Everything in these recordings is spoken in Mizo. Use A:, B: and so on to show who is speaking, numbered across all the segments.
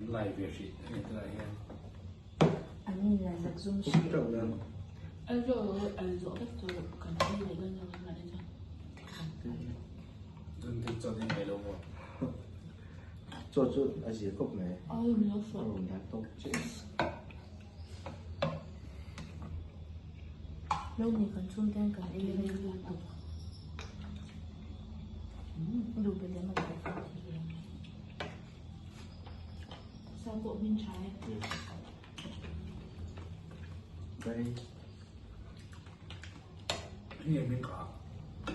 A: Lai ve hrih a ni tunah hian.
B: An in la zak zum hrih.
C: An zawh an zawh vek chu kan ei leh dawn lo ang mahni chuan.
A: Zun thil chaw ding mai lo maw?
D: Chaw chu a zir khawp mai.
C: A rawn lo fawh.
D: A rawn dan tawk chiah.
B: Lo ni kan chhung te kan ei leh lutuk. Duh belh leh mak leh.
C: Sa pawh hmin tha e.
D: Đây.
A: Nge min kha.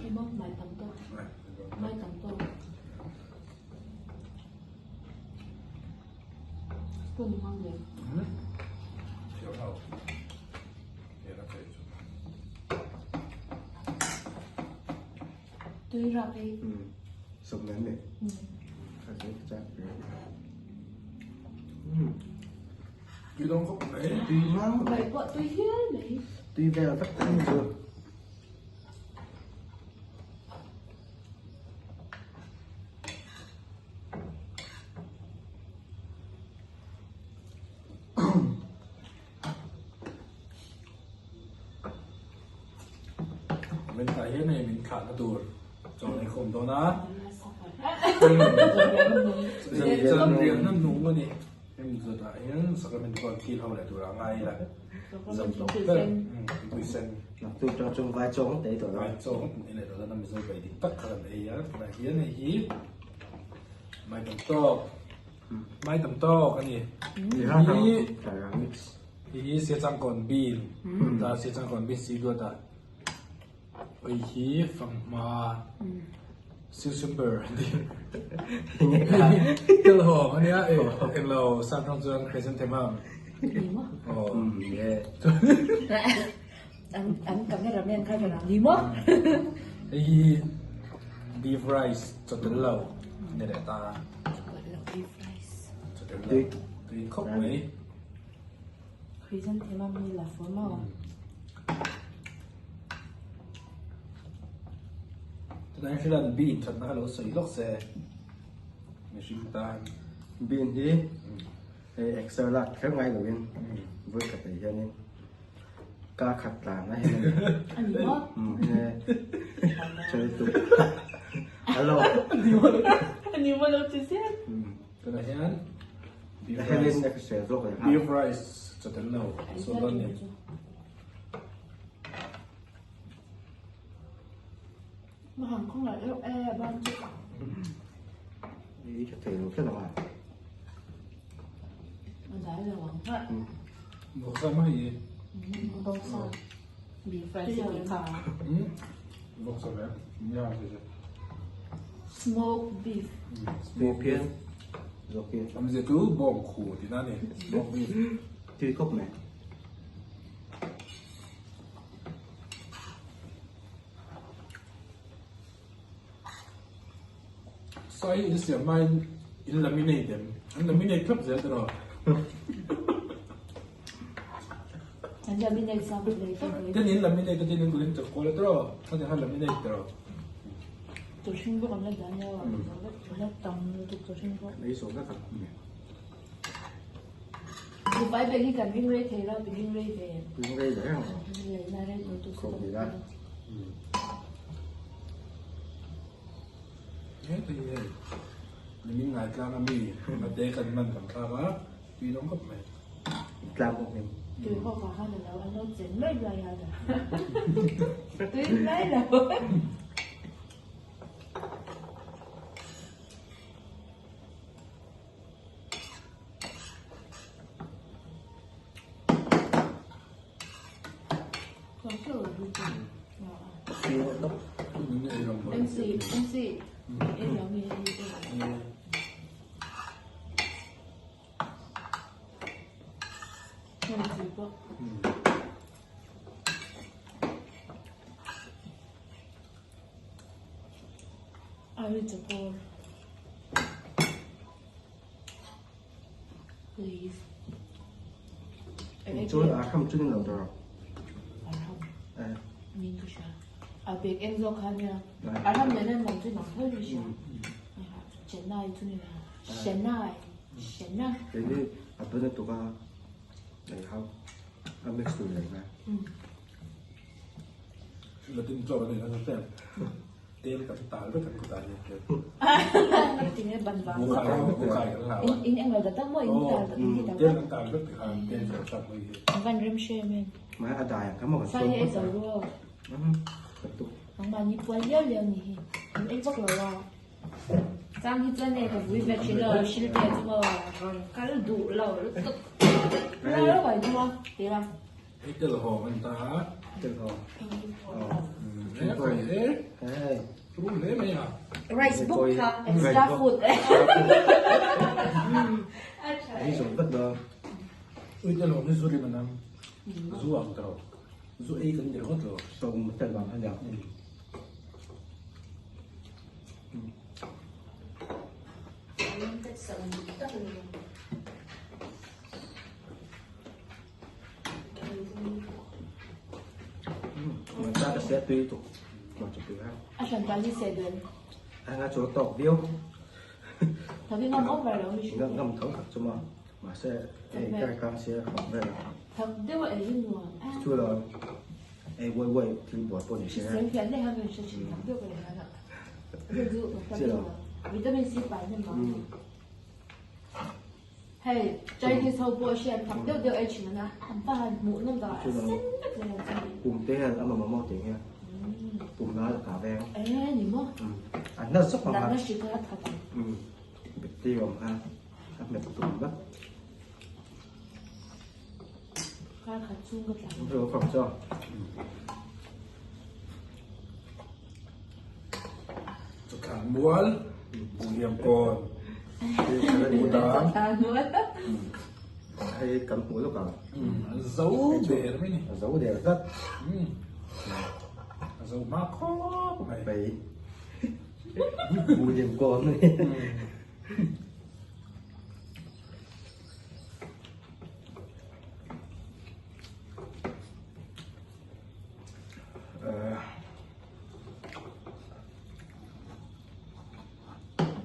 C: Emaw mai tam tawk. Mai tam tawk. Spoon hmang ve.
A: Thiam lo. He la thei chu.
C: Tui rap ei.
D: Sop nan ne.
A: Tui dawng khawp mai.
D: Tui mau.
C: Mai pawh tui hial mai.
D: Tui vel tak tak chu.
A: Min tah hian hei min thlahna tur chaw ei khawm dawn a. Zanriahna nung a ni. Hemi zawtah hian sacrament pawh thil ho leh turah a ngai ila. Zam tawk ber tui sen.
D: Naktuk tang chuan vai chaw ngawt ei tawh lo.
A: Vai chaw ngawt ei leh tawh dawn a Mizo bai dik tak kha kan ei a. Tunah hian hei hi mai tam tawk. Mai tam tawk a ni. Hei hi Siachangkawn bean ta Siachangkawn bean si duat a hei hi fanghma cucumber an ti telhawng a nia englo sap tawng chuan chrysanthemum aw hei hi beef rice chaw tel lo a ni leh ta chaw tel lo tui khawp mai.
B: Chrysanthemum hi la fur maw?
A: Tunah hian hrilan bean thatna kha lo sawi lawk se mihring tan.
D: Bean hi hei exer lak kher ngai loin vawi khat ah hianin kar khat tlan a hian
C: A ni maw?
D: Chawi lutuk. Hello.
C: A ni maw lo ti zel.
A: Tunah hian beef rice beef rice chaw tel lo sawn dawn ni.
C: Ma hang khawng lah deuh e ban chu.
D: Ei tha thei lo tlat ang a.
C: A dai lo ang ha.
A: Vawksa mai hi.
B: Vawksa.
C: Beef rice hi kha.
A: Vawksa ve. Nia si si.
C: Smoke beef.
D: Smoke beef. Zawk hi.
A: Awmzia chu bawng khu tihna a ni. Smoke beef.
D: Tui khawp mai.
A: Sai in siam hmain in laminate em? An laminate thlap zel tawh.
C: An laminate sa vek leh vek mai.
A: Tin in laminate a tin in kulin chawp kual a tawh. Khatiang khan laminate tawh.
C: Chaw hring bawk an la dan leh a, an la tam lutuk chaw hring pawh.
D: Ei zawh vek ang.
C: Dubai bag hi kan ring rei thei lo, ti ring rei ve.
D: Ring rei ve ang.
C: Lei na rei lutuk.
D: Khawp ni la.
A: Hei hei nimin ngai tlang a mi mate kan man kan thlak a tui dawng khawp mai.
D: Tlang bawk in.
C: Tui ho vang khan alo an lo chen mai luai a da. Tui mai lo. MC MC Please.
D: Chuan a hram chu ni lo tawh.
C: A hram. Nin ka hria. A bag eng zawk kha nia. A hram nen an lam chu nang tho ni hria. Chennai chu ni lo. Chennai.
D: Keini a bana tuka ei ho a mix tur leh ngai.
A: Latin chaw kan ei nasa hle. Tel kan tal vek an kutah hian tel. Buhkai buhkai kan hlau a.
C: In englo ta tak maw in tal tak in ti tak.
A: Tel kan tal vek tikhan tel kan sak mai hi.
C: Van rem hre men.
D: Mai a dai ang kha maw kan
C: Sai hi ei zo ru. Nangmahni pual liau liau ni hi. An ei vak lo a. Chang hi chuan e ka vui ve thin lo hrilh te chu maw rawn kal duh lo lutuk. Lai lo kai dum a ti la.
A: Hei tel haw kan ta.
D: Tel haw.
A: He kai e.
D: Hei.
A: Rum hle mai a.
C: Rice book kha extra food e.
D: Hei zo vat lo.
A: Ui tel haw ni zu rim anang. Zu ang tro. Zu ei kan ni ringawt lo.
D: Sawm tel vang khan ya.
C: A hran ta hi se dun.
D: A nga chu tawk viau.
C: Thak hi ngam over lo mi
D: Ngam ngam tho thak chu ma. Mahse ei kai kang sia khawp vel.
C: Thak deuh a ei hi nuam.
D: Chu lo ei uai uai thil buai pawh ni se.
C: Hrisel hian leh han hre thin thak deuh ka leh han a. Hei chu vitamin C pai hnem vang a ni. Hei Chinese ho pawh hriat thak deuh deuh ei thin a an pa han hmuh nawm tak a sen vek mai ang chu.
D: Pum te hian a mamawh maw tih hian pum na a kah veng.
C: E ni maw?
D: An na zawk ang a.
C: Natna hri kha a that ang.
D: Bacteria awm kha a hmet tum vek.
C: Kar khat chhung ka tlan.
D: Ro khawp chaw.
A: Chawthlan mual, Buhliam kawn, Buhdang.
D: Hei kan hmuh lawk ang.
A: A zo der mai ni.
D: A zo der tlat.
A: A zo hma khawp mai.
D: Mai. Buhliam kawn.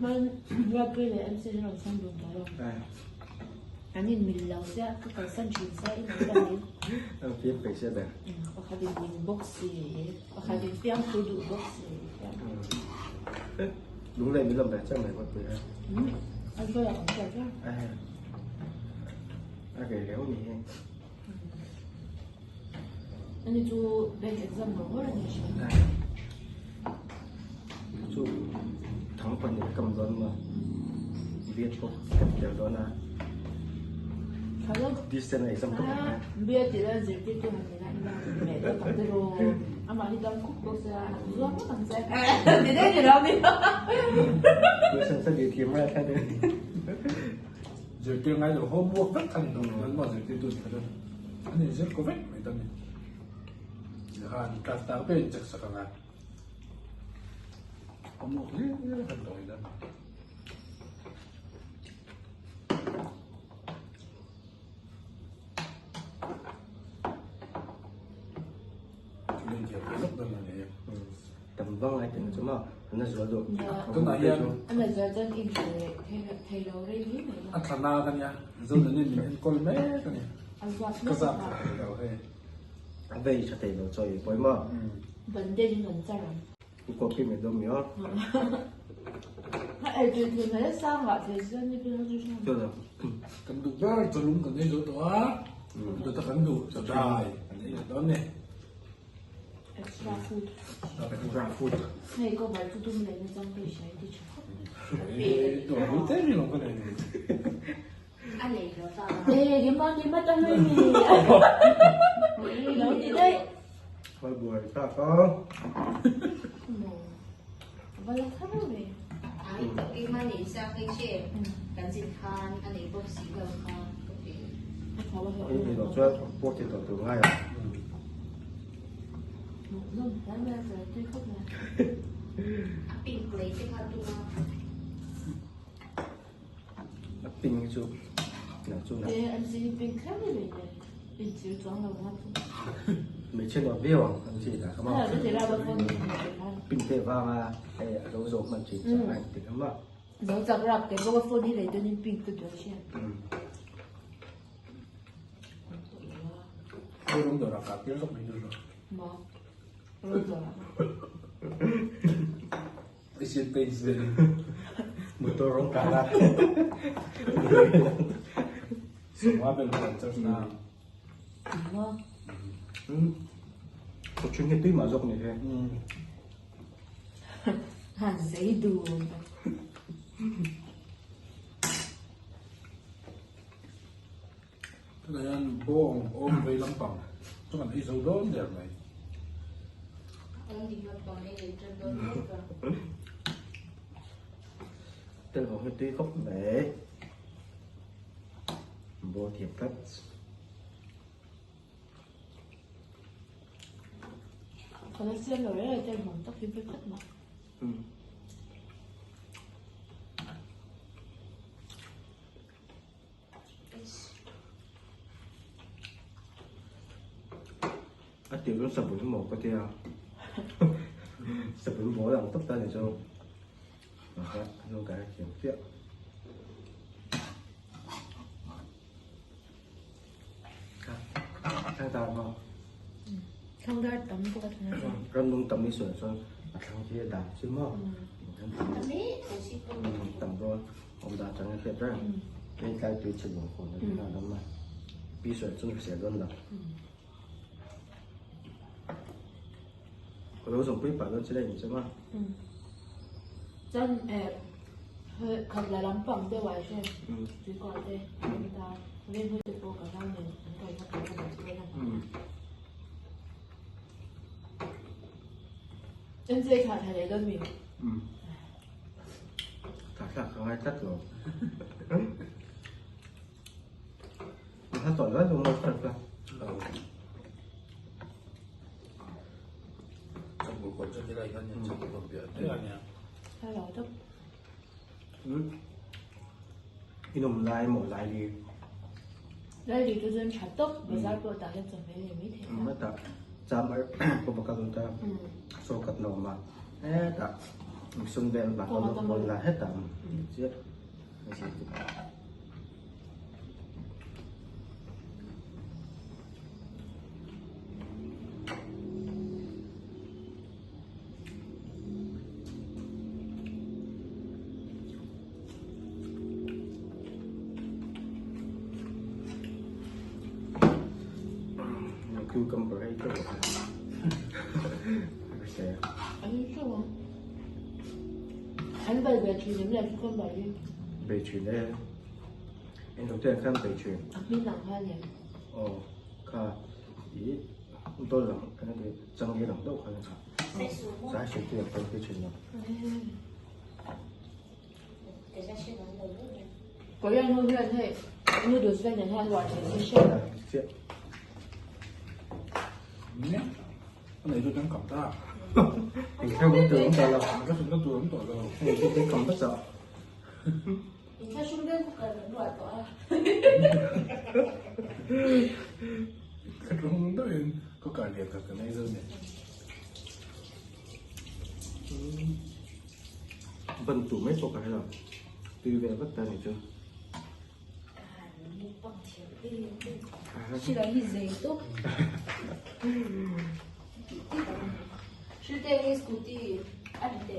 C: Hman Ruatpui leh MC hi rawn san dun tawh lo. An in mil lo sia ka kalsan thin sia in an la mai.
D: An fiam peih sia ber.
C: Pakhat in ning bawk si, pakhat in fiamthu duh bawk si.
D: Lunglei min lam ve chiang mai Ruatpui hi.
C: An sawi ang chiah chiah.
D: A rei reuh ni hi.
C: Ani chu bank exam ngawr ngawr a ni thin.
D: Chu thang pahnih kam dawn maw B.Ed pawh ka ti tel dawn a.
C: Hello.
D: Distance exam ka pe.
C: B.Ed tih lai zirtirtu han ni la ila meh deuh tak te rawh. Amah hi dam khup bawk sia zuam ngawt ang che. Ti deuh ni lo mi.
D: Question sa di thiam ngai thlai deuh.
A: Zirtir ngai lo homework vek kha ni lo chuan maw zirtirtu ni kha chuan an inzir ko vek mai ta ni. Khan class tak pawh in check sak ang a. Homework hlir hlir khan tawh ila.
D: Tam vang lai tih chu maw an a zual duh.
A: Tunah hian
C: An a zual chuan in thei lo rei mai mai
A: a thla nak a nia Zonunin min enkawl mek a ni.
C: A zuat
A: Ka zat thei lo hei.
D: A vei tha thei lo chaw i pawi maw.
C: Bandage in an char ang.
D: U copy mai dawn mi aw.
C: A ei tui thei mai sang ah thei chuan ni phei chu hran.
D: Chu lo.
A: Kan duh ber chawlum kan ei zo tawh a. Dawt a kan duh chaw dai kan ei leh dawn ni.
C: Extra food.
D: Extra food.
C: Hei cover chu tum leh na chang phei hria i ti tha khawp.
A: Ei dawr ru te mi lo ka nei ni.
B: A lei lo ta.
C: Eh keimah keimah ta hlui mi. Lo ti daih.
D: Hoi buai ta ka.
C: Mo. Va la thar ve.
B: Ai keimah nei sa kai che. Kan zin khan a nei bawk si lo kha ka pe.
D: Ei nei lo chuan pawh ti tawh tur ngai ang.
B: A pink lei te kha tum a.
D: A pink hi chu nang chu
C: E an chi pink kher mai mai le. In chil chuang lo nga chu.
D: Hmeichhe nuam viau ang an chi lah kha maw.
C: A ti ra ba phone ni khan.
D: Pink te vang a hei a lo zawh hman thin chuan a inti kha maw.
C: Zo chak rap kei bawk a phone hi lei dawn in pink ka duh a hria.
A: Rawng dawrah kah tir zawk mai duh lo.
C: Maw? Rawng dawrah.
A: Asian Paints vel in.
D: Motor rawng kah la.
A: Sawma vel pawh an charge na.
C: Maw?
D: Kawchhung hi tui mah zawk ni he.
C: Han zei dun.
A: Tunah hian bawng awm vei lampang chu kan ei zo dawn der mai.
B: Awm ding lampang ei leh tan dawn mek a.
D: Tel ho hi tui khawp mai. Baw thiam tlat.
C: Ka la siam lo reng reng tel hmang tak hi vek khat mah.
D: A tir chu sabun maw ka tia sabun bawl ang tawp ta ni chu mahse a hnu ka hrethiam chiah. Thangdar maw?
C: Thangdar tam bawk a thana chuan.
D: Rannung tam ni sual chuan a thlang khi a dan chu maw? Tam dawn awm dan chang a hriat reng. Hei tlai tui chhe lung khawn a ni a dam a. Pi sual chu hrisel dawn lo. Ka lo zawng pui pah dawn che la in chawm a.
C: Chuan khat la lampang deuh ah hian tuikawr te an ta venghmui te pawh ka nau nen an kai na tur ka duh dawn a. MJ thlah thla leh dawn mi?
D: Thlah thlak ka ngai tlat lo. Thla tawh lo lo thlak thlak. In awm lai maw lai li?
C: Lai li chu chuan tha tawp bazar pawh tah hian chawhmeh leh mai thei ta.
D: Hetah cham ar pawh ka kal ta saw khat na awm a hetah sum vel bak a bawl la hetah chiah. Cucumber ei teuh a hrisel.
C: An teuh ang. An bal ve thin em le cucumber hi?
D: Bei thin e. Englo te ah khan bei thin.
C: A hmin ang kha nia.
D: Aw kha i dawl lang kan ti changel ang deuh kha nia. Sai su te ah khan bei thin lo.
C: Korean ho hian hei noodles vel nen hian uar thei se hriat.
D: Chiah.
A: Nia. A nei chu kan kam ta.
D: Eng theu kan tur an tawh lo.
A: Ka thunna tur an tawh lo.
D: Hei chu kan kam vek a.
C: Inthlahrung deuh ka kan ruah tawh a.
A: Inthlahrung deuhin ka kar lian khat kan ei zo nen.
D: Ban tur mai pawh ka hre lo. Tui ve vat ta ni chu.
C: Hrilh hi zei tawp. Hrilh te hi scooty a ri te.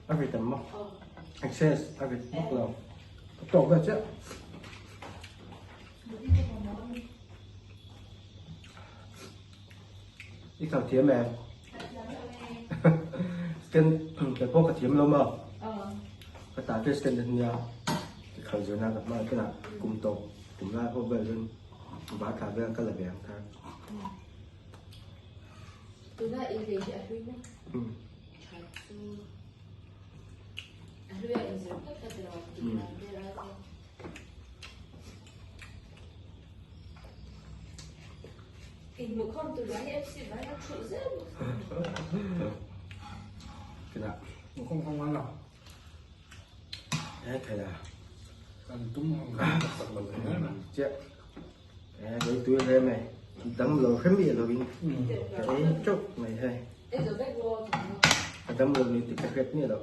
D: A ri tam maw? Access a ri bawk lo. Ka tawk vel chiah. I kal thiam em? Scan kei pawh ka thiam lo maw? Ka ta te scan a nia. Ka khal zir na ka hma kena kum tawp kum lai pawh vel in va thla vel ka la ve ang thar.
C: Tuna i lei hi a hlui maw? Tha chu a hlui a inzir phawt ka ti lo tih dan vel ai chuan. Inhmuhkhawm tur lai hi FC vai a thuh zel bawk.
D: Kila.
A: Hmuhkhawm khawm ngai lo.
D: E thei a.
A: Kan tum ang kan tak tak lo thei em.
D: Chiah. E lei tui hle mai. Dam lo hre miah lo in. Ka ei chauh mai hei.
C: Ei zo vek lo.
D: Ka dam lo ni tih ka hriat miah lo.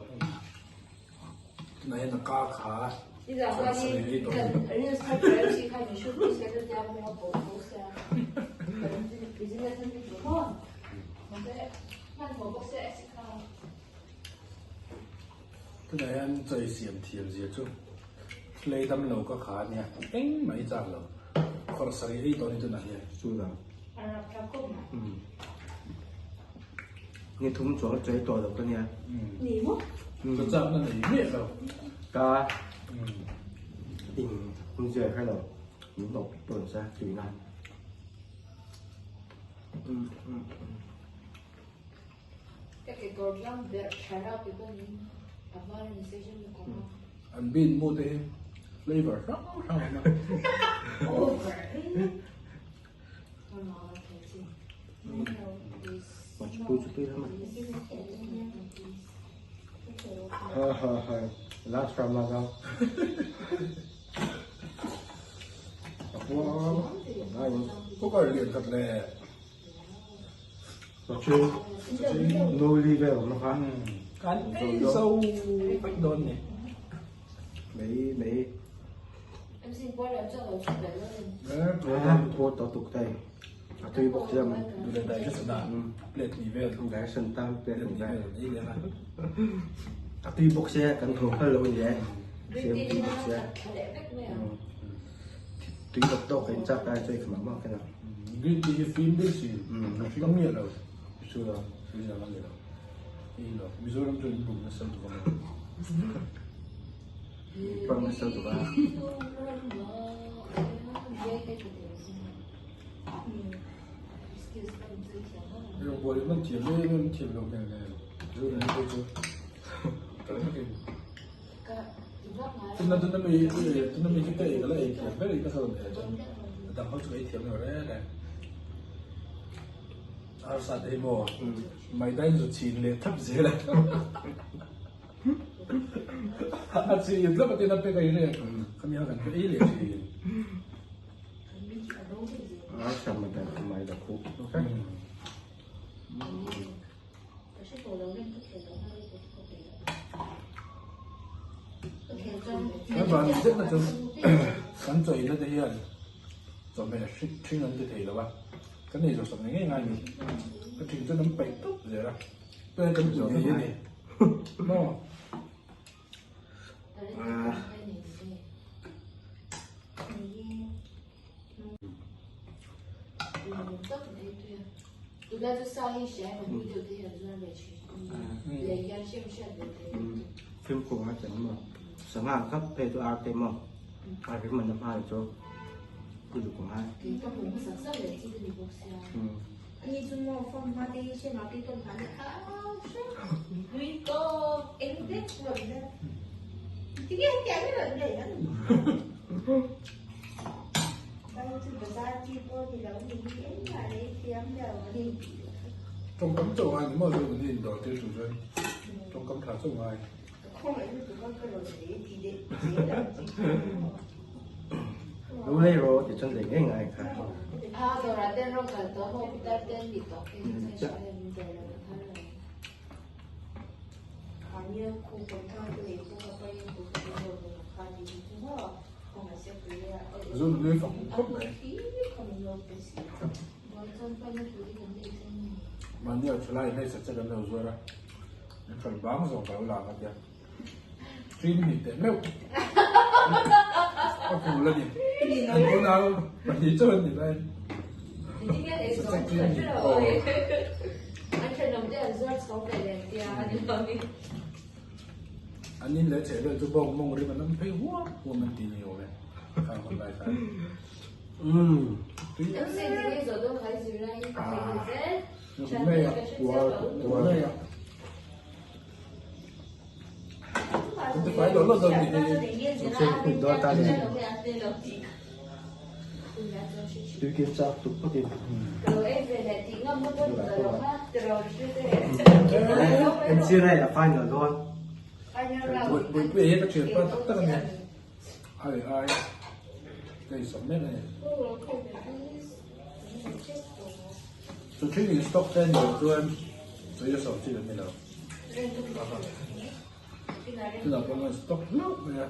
A: Tunah hian a ka kha Tunah hian chawi siam thiam zia chu hlei dam lo ka kha ania engmah i chak lo khawrh sarih ei tawh a ni tunah hian.
D: Ni thum chuang chawi tawh lo ka nia.
A: Ka chakna nei miah lo.
D: Ka in hun zia hre lo min hnawk tawn se tuina.
C: Ka kekawr tlang berh thara ti pawhin a var ni se hriat lutuk a.
A: An bean mu te hi flavour hrang hrang a awm a.
C: Over.
D: Ha ha ha last round la zau
A: Cooker lian khat le
D: No li vel awm kha
A: kan ei zo vek dawn ni.
D: Mei mei A tui bawk chiam.
A: Duh digestion a plate ni vel.
D: Digestion tan plate ni vel. A tui bawk sia kan tho phal lo ni e. Siam tui bawk sia. Tui bawk tawk in chak ai choi khama ma kena.
A: Green tea hi fim deuh si. A hring miah lo.
D: Chu lo.
A: Tui lang a ni lo. Ei lo. Mizoram chu in bum nasa lutuk a ni.
D: Pang nasa lutuk a.
A: Rawngbawl in an thiam em em thiam lo hmel nen zu nen pawh chu tuna tuna mi tuna mi hi ka ei ka la ei thiam ber in ka hre lo nen chuan a dang ho chu ka ei thiam lo reng reng arsa te hi maw maida in zu chhin leh thap zel a a chhin tlap a tin a pek a i reng khami a kan pe ei leh thin. Kan van zet na chu kan chawi na te hian chawhmeh hrik ṭhing an ti thei lo a, kan ei zawh sak ngei ngei ngai ni. Ka ṭhing chuan an paih tawp zel a, tunah kan tui thei a ni maw.
D: Fimkhur a tel maw? Sangha khat phei chu ar te maw? Ar hi man a hma chu lutuk ang a.
A: Tawngkam chauh ngai ni maw chu ni indawr tir tur chuan tawngkam tha chauh ngai.
D: Lu lei rawh ti chuan lei ngei ngai kha.
A: Zun nui fak khawp mai. Mahni a thalai in hei sat kan lo zuar a, min hrawn bang zawng ka lo lang a tia. Trin ni teh meuh. Ka phul a ni. An unau pahnih chauh an ni lai. Sat trin ni. An in leh chheh vel chu bawng mawng rim an awm phei huam huam an ti ni awm e. Khang hun lai khan. Umm. Tui em em mai a. Uar mai a. Kan ti fai lo lo dawn ni hi. Buipui hi ka thian pa tak tak a ni. Ai ai ka insawm mek a ni. Chu thil in stock te ni lo chuan chawi a sawm chi an ni lo. Tunah pawh an stock hlauh mai a.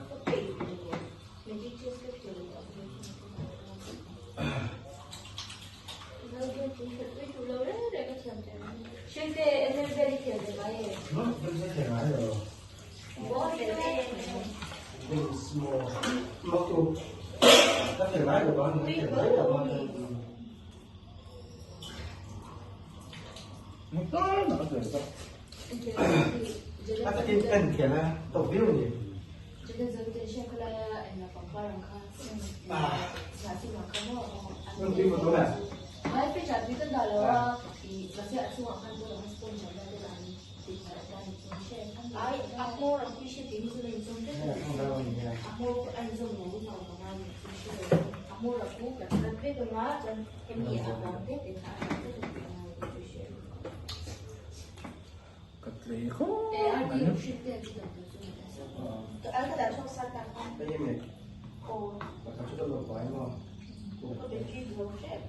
A: Ka tlei khawp mai.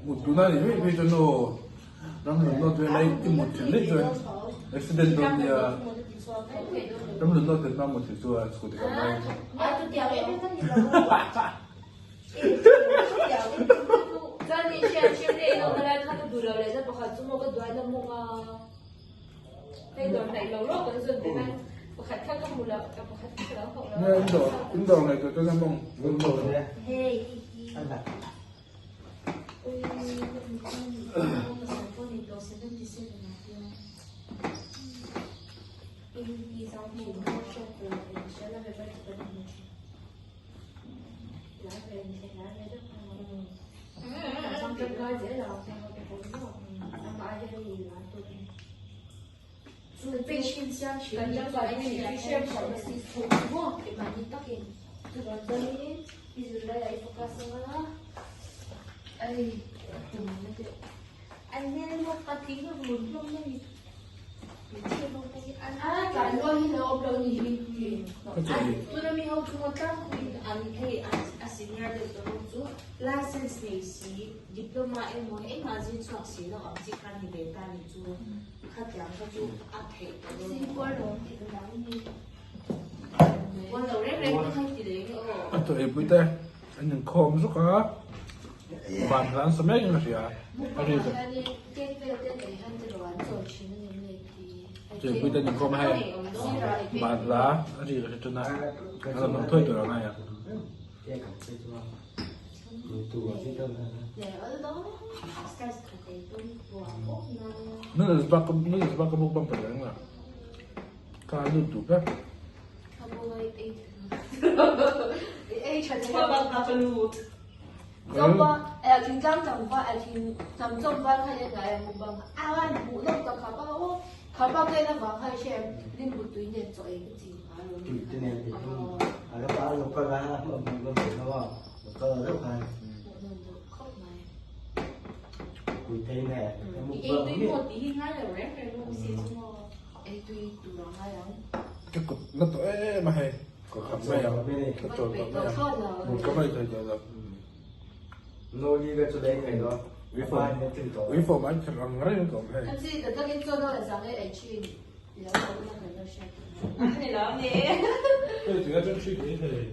A: Mut tuna ni mai mai chuan aw ram lun nawt ve lai i mut thil daih chuan accident dawn nia ram lun nawt ve hma mut thil chuan scooty kal lai. In dawr ngaihtuah chuan a mawng. A tawh eipui te an inkhawm zuk a van hla an sa mek in ka hria a ri chu eipui te an inkhawm a hei van hla a ri ka hre tan a a lam ang thawi tur a ngai a. Noodles bak noodles bak ka mukbang ta reng la ka lut duh ber. Ka kut na tawh em a hei ka kham mai ang ka chawl tawh mai ang mut ka mai thei tawh lo. Uifawm an kher ang reng ka awm hei. Hei tinge chuan hri thei thei.